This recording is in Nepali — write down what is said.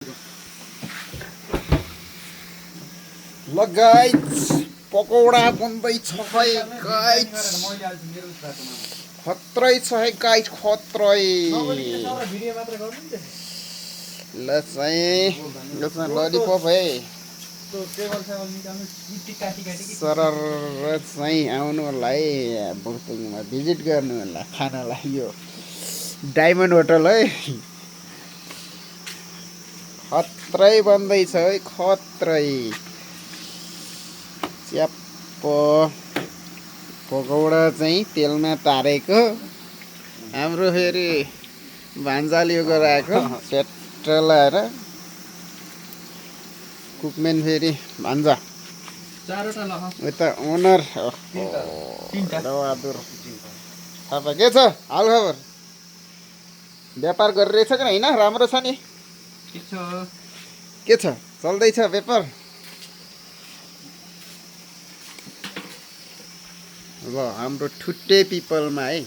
ल गाइस पकौडा बन्दैछ है गाइस खत्रै छ है गाइस खत्रै ल चाहिँ ललिपप है सरर चाहिँ आउनु होला है बुर्तुङमा भिजिट गर्नु होला खानालाई यो डायमन्ड होटल है खत्रै बन्दैछ है खत्रै च्याप्प पकौडा चाहिँ तेलमा तारेको हाम्रो फेरि भान्जाले गराएको सेट लाएर कुकमेन फेरि भान्जा यता ओनर बहादुर थापा के छ हाल खबर व्यापार गरिरहेछ कि होइन राम्रो छ नि के छ चल्दैछ व्यापार अब हाम्रो ठुटे पिपलमा है